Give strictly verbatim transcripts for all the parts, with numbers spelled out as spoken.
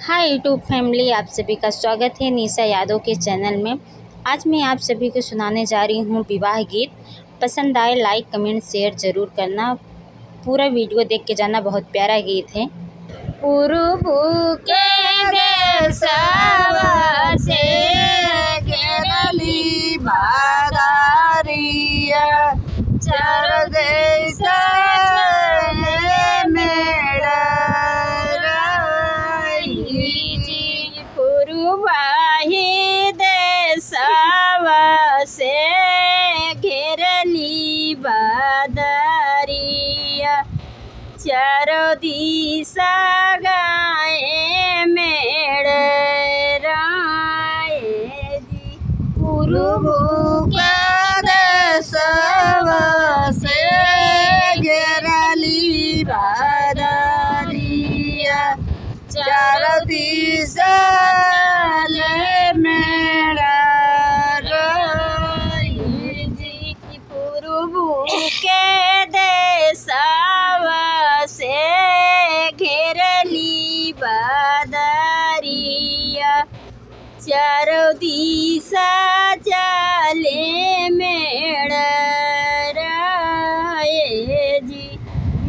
हाय YouTube फैमिली, आप सभी का स्वागत है निशा यादव के चैनल में। आज मैं आप सभी को सुनाने जा रही हूँ विवाह गीत। पसंद आए like, comment, share जरूर करना। पूरा वीडियो देख के जाना, बहुत प्यारा गीत है। पूरबू के देशवा से घेरली बादारिया, चार देश में लड़ाई जी। पूर्वाही देशवा से घेरली बादारिया, चारों दिशा गाए मेड़ राय जी। पूर्व का देशवा से घेरली बादारिया, चारों दिशा ले मेड़ राय जी। पूर्व के देशवा से घेरली बादारिया, चारों दिशा चले मेड़ राय जी।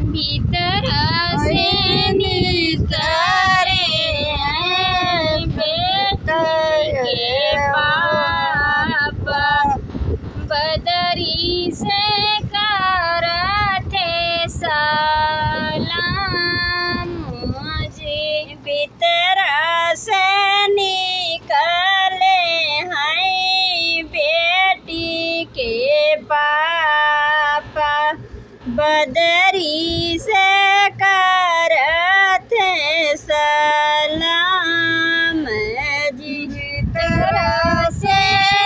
भीतर से निकरे हैं बेटी के पापा, बदरी से करथे सलाम जी। भीतर से निकले हैं बेटी के पापा, बदरी से करथे सलाम जी। भीतर से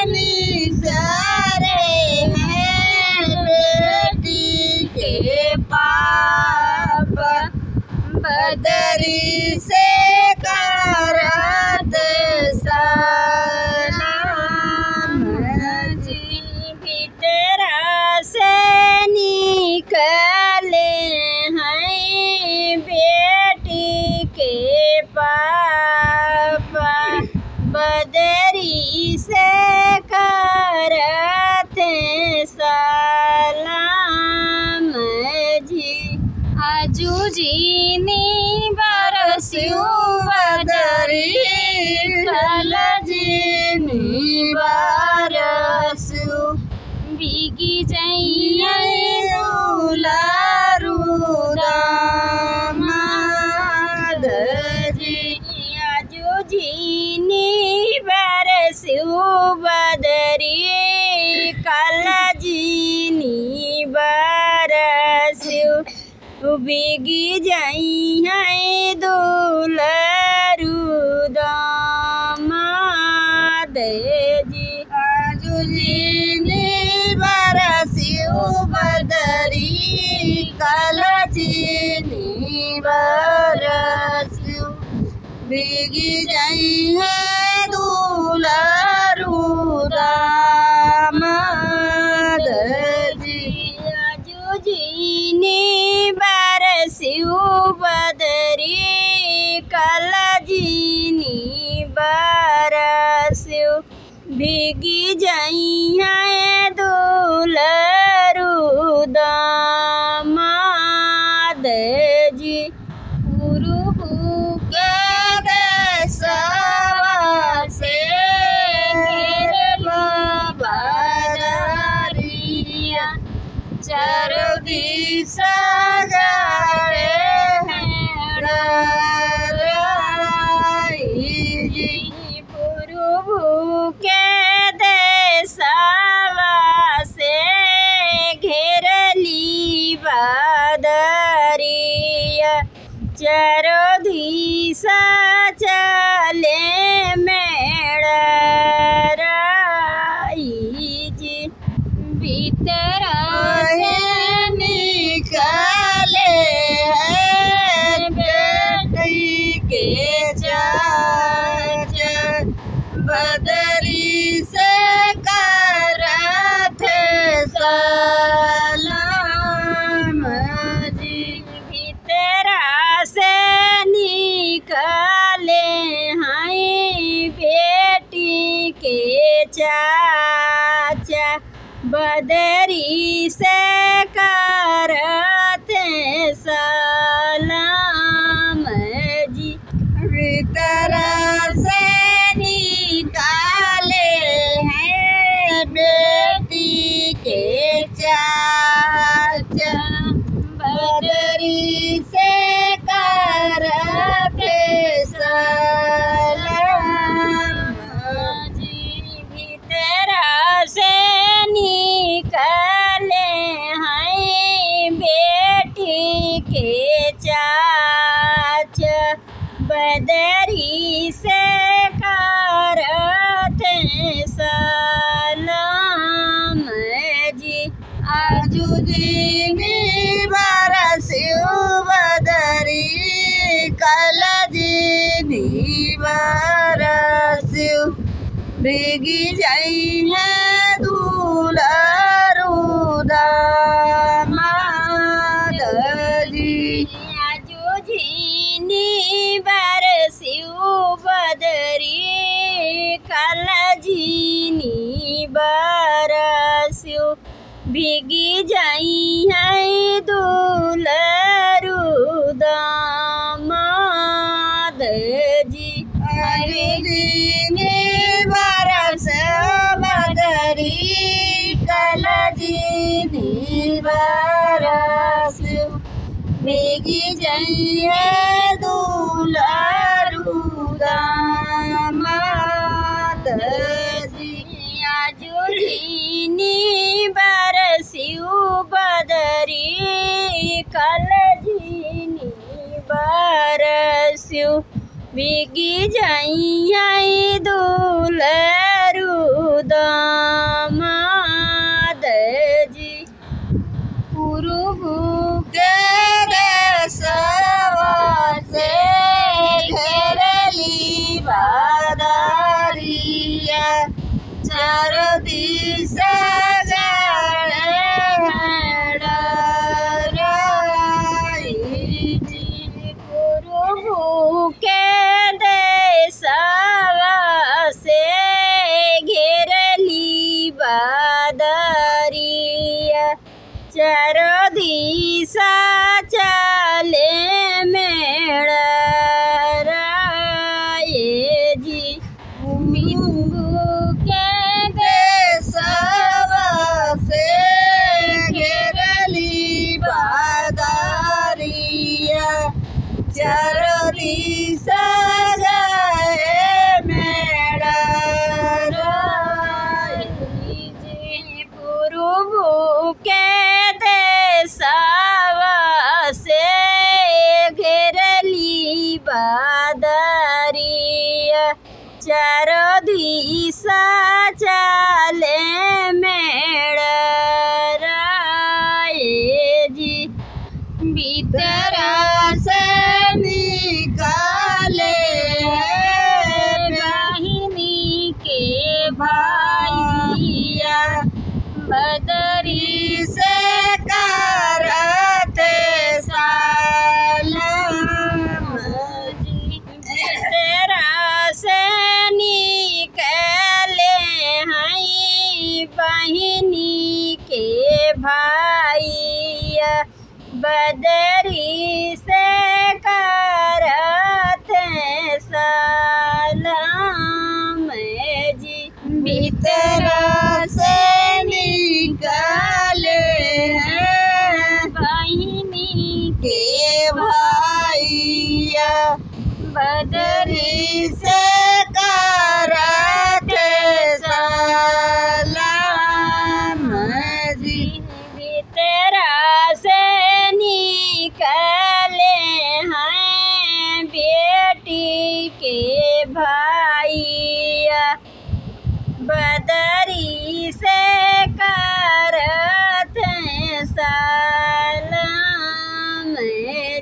निकरे हैं बेटी के पापा, बदरी से करथे सलाम जी। भीतर से निकले हैं बेटी के पापा, बदरी से करथे सलाम जी। आजू जिनी बरसिउ बदरी, कल जिनी बरसिउ, बिगी जइहैं दुलारू दामाद जी। आजू जिनी बरसिउ बदरी, कल जिनी बरसिउ, बिगी जइहैं दुलारू दामाद जी। आजू जिनी बरसिउ बदरी, कल जिनी बरसिउ, बिगी जइहैं दुलारू दामाद जी। आजू जिनी बरसिउ बदरी, कल जिनी बरसिउ, बिगी जइहैं दुलारू दामाद जी। पूरबू के देशवा से घेरली बादारिया, चारों दिशा गाड़े हैं लड़ाई जी। पूरबू के देशवा से घेरली बादारिया, चारों दिशा चले मेड़ राई जी। भीतर से निकले हैं बेटी के चाचा, बदरी से करथे सलाम जी। भीतरा से निकले तरह से निकाले हैं बेटी के चाचा, बदरी से करते सलाम जी। भीतरा से निकले हैं बेटी के चाचा, बदरी से करत सलाम जी। आजु जिनी बरसिउ बदरी, कल जिनी बरसिउ, भीगी जइहें दुलरु दामाद जी। आजु जिनी बरसिउ बदरी, कल जिनी बरसिउ, भीगी जइहें दुलरु दामाद जी। आजु जिनी बरस बदरी, कल जिनी बरस, भीगी जइहें दुलरु दामाद जी। आजु जिनी बरसिउ बदरी, कल जिनी बरसिउ, भीगी जइहें दुलरु दामाद जी। पूरब के देसवा से घेरली बदरिया, चारो दिस जाड़े डराई जी। पूरब के देसवा से घेरली बदरिया, चारो दिसा चले मेड़राए जी। पूरब के देसवा से घेरली बदरिया, चारो दिसा जाए मेड़राए जी। पूरब के देसवा से घेरली बदरिया, चारो दिसा चले मेड़राए जी। भीतरा से निकाले बहिनी के भइया, बदरी से करते सलाम जी। भीतरा से निकले हैं बहिनी के भइया, बदरी से करत सलाम जी। भीतरा से निकले हैं बहिनी के भइया, बदरी से करत सलाम जी। भीतरा से निकले हैं बेटी के भइया, बदरी से करत सलाम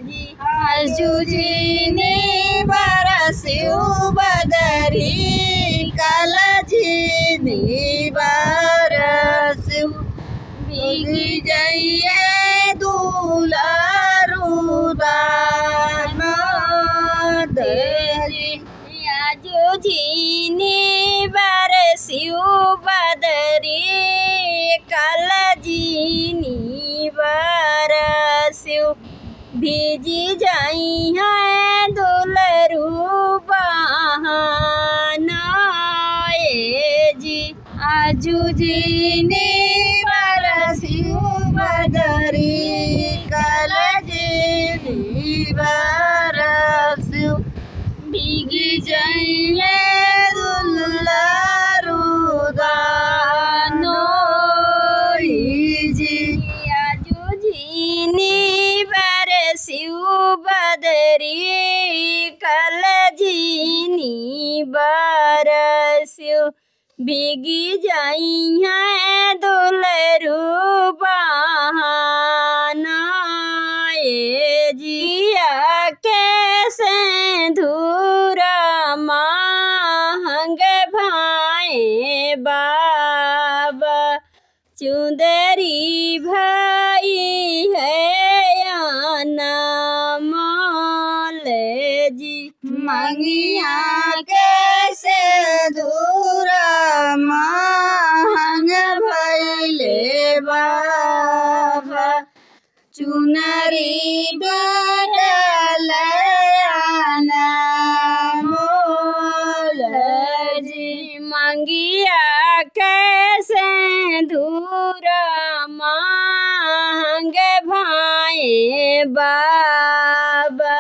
जी। आजु जिनी बरसिउ बदरी, कल जिनी बरसिउ, भीगी जइहें दुलरु दामाद जी। आजु जिनी बरसिउ बदरी, कल जिनी बरसिउ, भीगी जइहें दुलरु आजु जिनी बरसिउ बदरी, काल जिनी बरसिउ, भीगी जइहे दुलरु दानो जी। आजु जिनी बरसिउ बदरी, काल जिनी बरसिउ, भीगी जइहे दुलरु बहाना ए जी। आके सेंधुरा महंग भए बाबा, चुंदरी भई है अनमोल जी। मंगिया के सेंधुरा महंग भइले बाबा, चुनरी भइले अनमोल जी। मंगिया के सेंधुरा महंग भए बाबा,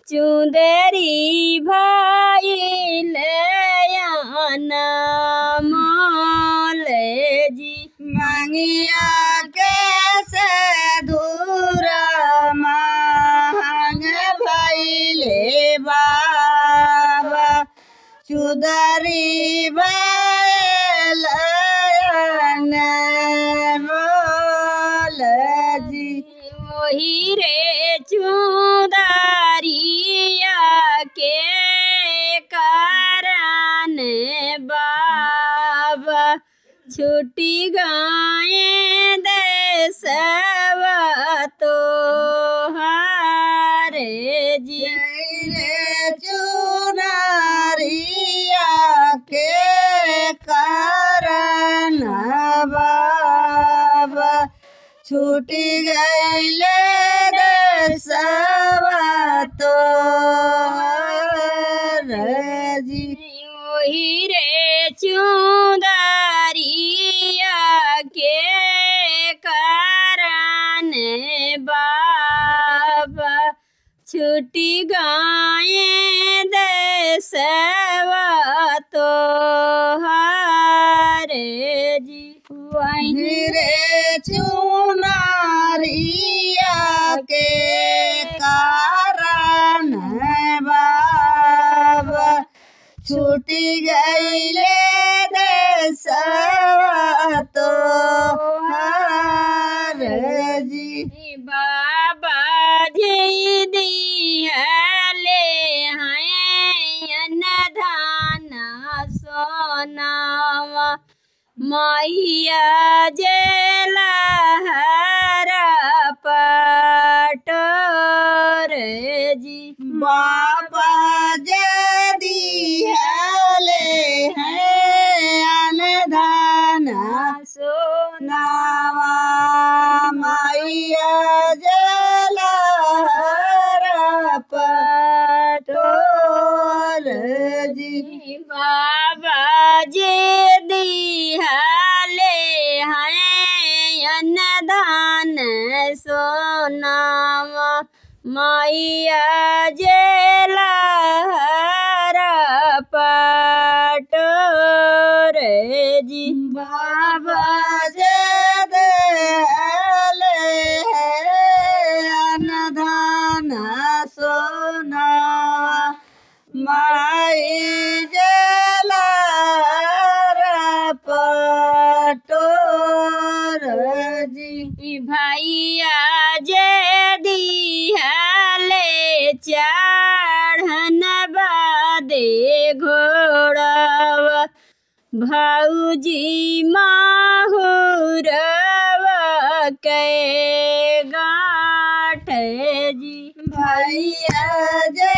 चुंदरी भइले अनमोल जी। मंगिया के सेंधुरा महंग भइले बाबा, चुंदरी भइले अनमोल जी। ओही रे चुंदरिया के कारण बाबा, छुटी गए देसवा तोहार जी। रे चुनरिया के कारण बाबा, छुटी गइले देसवा तोहार जी। ओही रे चुंदरिया के कारण बाबा, छुटी गए देसवा तोहार जी। वही रे चुनरिया के कारण बाबा, छुटी गइले देसवा तोहार जी। बाबा जी दिहले हैं अनधन सोनावा, मइया जे लहरा पटोर जी। बाबा जे दिहले हैं अनधन सोनावा, मइया जे लहरा पटोर जी। बाबा जे दिहले हैं अनधन सोनावा, मइया जे लहरा पटोर जी। बाबा जे दिहले हैं अनधन सोनावा, मइया जे लहरा पटोर जी। भइया जे दिहले चढ़न बदे घोड़वा, भउजी माहुरवा के गाँठ जी। भइया जे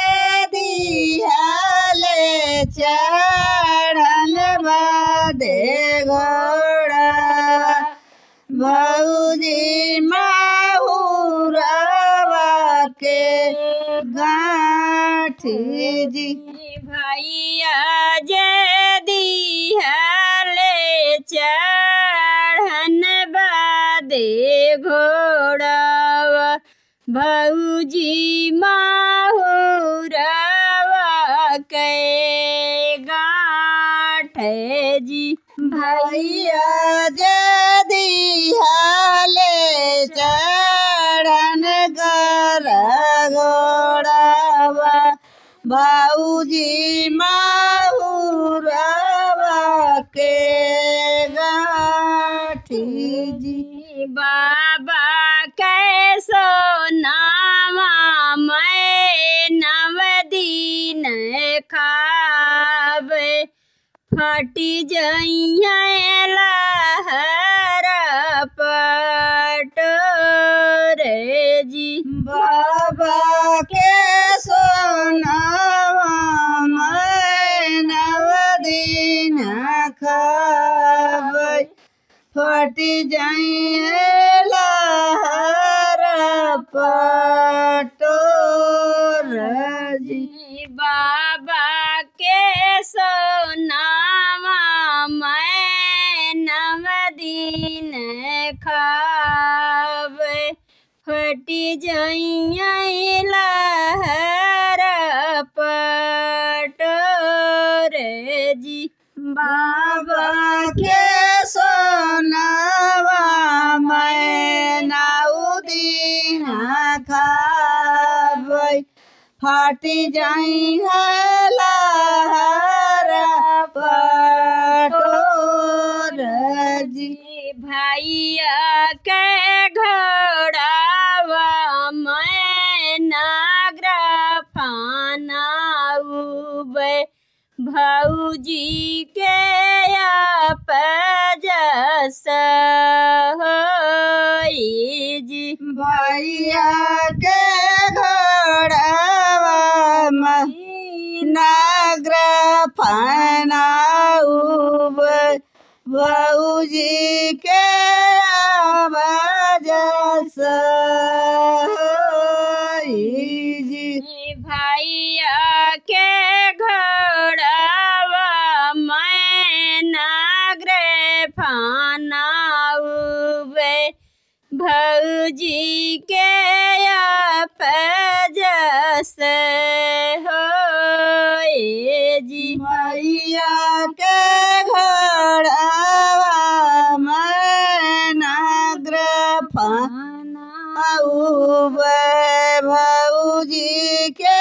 दिहले चढ़न बदे घोड़वा, भउजी माहुरवा के गाँठ जी। भइया जे दिहले चढ़न बदे घोड़वा, भौजी माहुरवा के गाँठ जी। भैया जे दिहले चढ़न कर घोड़वा, भौजी माहुरवा के गाँठ जी। बाबा के सोनावा मैं नव दिन खाबे, फटि जइहैं लहर पटोरे जी। बाबा के सोनावा मैं नव दिन खाबै, फटि जइहैं लहर पटोरे जी। बाबा के सोनावा मैं नव दिन खाबै, फटि जइहैं लहर पटोरे जी। बाबा के सोनावा मैं नौ दिन खाबै, फटि जइहैं लहर पटोरे जी। भैया के घोड़वा मैं नागर फानउबै, भौजी के अपजस होई जी। भैया के घोड़वा मैं नागर फानउबै, भौजी के अपजस होई जी। भैया के घोड़वा मैं नागर फानउबै, भौजी के अपजस होई जी। भैया के घोड़वा मैं नागर फानउबै, भौजी के